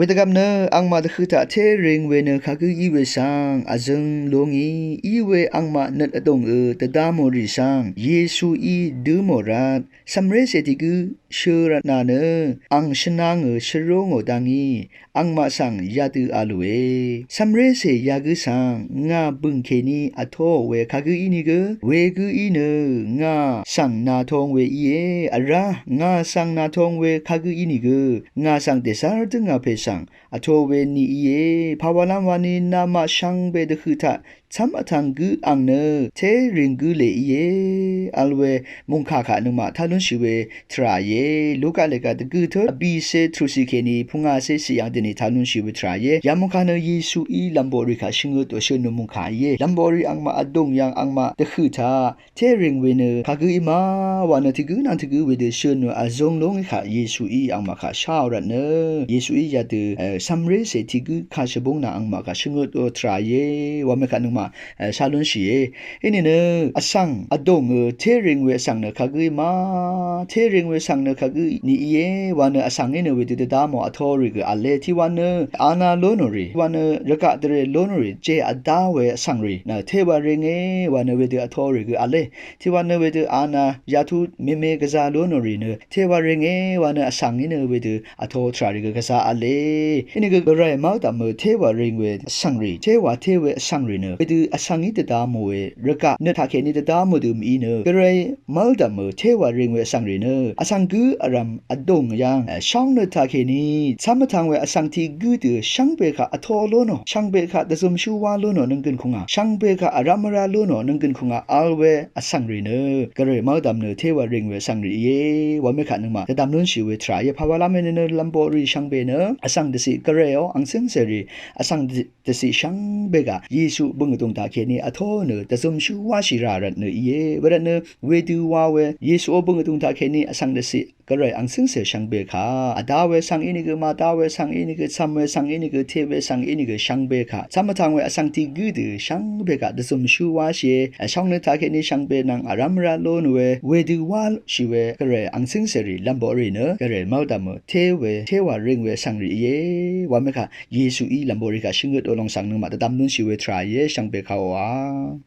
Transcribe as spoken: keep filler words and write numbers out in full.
Wedvgvp nø angmaq dvhøq taq té ring we nø kagǿ í we svng vzøng lú ngì. Íwe angmaq nøt vdòngø dvda mò rì svng Yesuí dǿ mò rvt, cv̀mrécè tiq gǿ shø rvtnà nø ang shvnangø shvrú ngò dá ngì. Angmaq svng yadø a lùe. Cv̀mrécè yagǿ svng ngà bø̀ng kèní vtó we kagǿ ínìgø, wegǿ í nø ngà svng nàtong we íe. Vrá ngà svng nàtong we kagǿ ínìgø, ngà svng dèzv́r dǿngà pè svng vtó we ni íe. Pàwàlv́m wani namaq shvngbe dvhøq taq cv́m vtvng gǿ ang nø té ring gǿ lè íe. Vl we mòngkà kaq nøngmaq tá lúnshì we tvrà íe. Luka lèga dvgø̀ tøt vbìcé trucì kèní pungàcé cìyv̀ng dèní tá lúnshì we tvrà íe. Yamungkà nø Yesuí lv̀mboqrì kaq shvngøt ò shø̀n nø mungkà íe. Lv̀mboqrì angmaq vdùng yv̀ng angmaq dvhøq taq té ring we nø kagǿ í ma wa nø tiq gǿ nvng tiq gǿ wedø shø̀n nø vzøng lú ngì kaq Yesuí angmaq kaq sháò rvt nø Yesuí yadø, e, cv̀mrécè tiq gǿ kaq shvbúng nvng angmaq kaq shvngøt ò tvrà íe. Wamè kaq nøngmaq e, shá lúnshìe. Inìnø vsvng vdòngø té ring we vsvng nø kagǿ í ma, té ring we vsvng nø kagǿ ni íe. Wa nø vsvng í nø wedø dvda mò vtó rì gø v̄le. Tiqwa nø ana lú nò rì, wa nø rvgaq dvrè lú nò rì, je vdá we vsvng rì nø té wa ringe. Wa nø wedø vtó rì gø v̄le. Tiqwa nø wedø ana yatú meme gvza lú nò rì nø té wa ringe. Wa nø vsvng í nø wedø vtó tvrà rì gø gvza v̄le. Inìgø gvray mv́ldv̀mø té wa ring we vsvng rì, té wa té we vsvng rì nø wedø vsvng í dvda mò we rvgaq nø taqkèní dvda mò dø mv-í nø gvray mv́ldv̀mø té wa ring we vsvng rì nø vsvng gǿ vrv̀m vdùng yv̀ng, e, shóng nø taqkèní cv́m vtvng we vsvng tiq gǿ dø shvngbe kaq vtó lú nò, shvngbe kaq dvzømshú wá lú nò nònggø̀n kùngà, shvngbe kaq vrv́m vrá lú nò nònggø̀n kùngà vl we vsvng rì nø gvray mv́ldv̀m nø té wa ring we vsvng rì íe. Wamè kaq nøngmaq dvdvm lúnshì we tvrà íe. Pàwàlv́m we nø lv̀mboqrì shvngbe nø vsvng dvciq gvrayò ang cǿngcèrì vsvng dvciq shvngbe gaq Yesu bø̀ng vdùng taqkèní vtó nø dvzømshú wáshì rà rvt nø íe. Wervt nø wedø wa we Yesuò bø̀ng vdùng taqkèní vsvng dvciq gvray ang cǿngcè shvngbe kaq vdá we svng ínìgø, màdá we svng ínìgø, cv̀m we svng ínìgø, te we svng ínìgø shvngbe kaq cv́m vtvng we vsvng tiq gǿ dø shvngbe kaq dvzømshú wáshìe. Vshóng nø taqkèní shvngbe nvng vrv́m vrá lú nò we wedø wáshì we gvray ang cǿngcèrì lv̀mboqrì nø gvray mv́ldv̀mø té we té wa ring we vsvng rì íe. Wamè kaq Yesuí lv̀mboqrì kaq shvngøt ò lòng svng nøngmaq dvdvm lúnshì we tvrà íe. Shvngbe kaq wa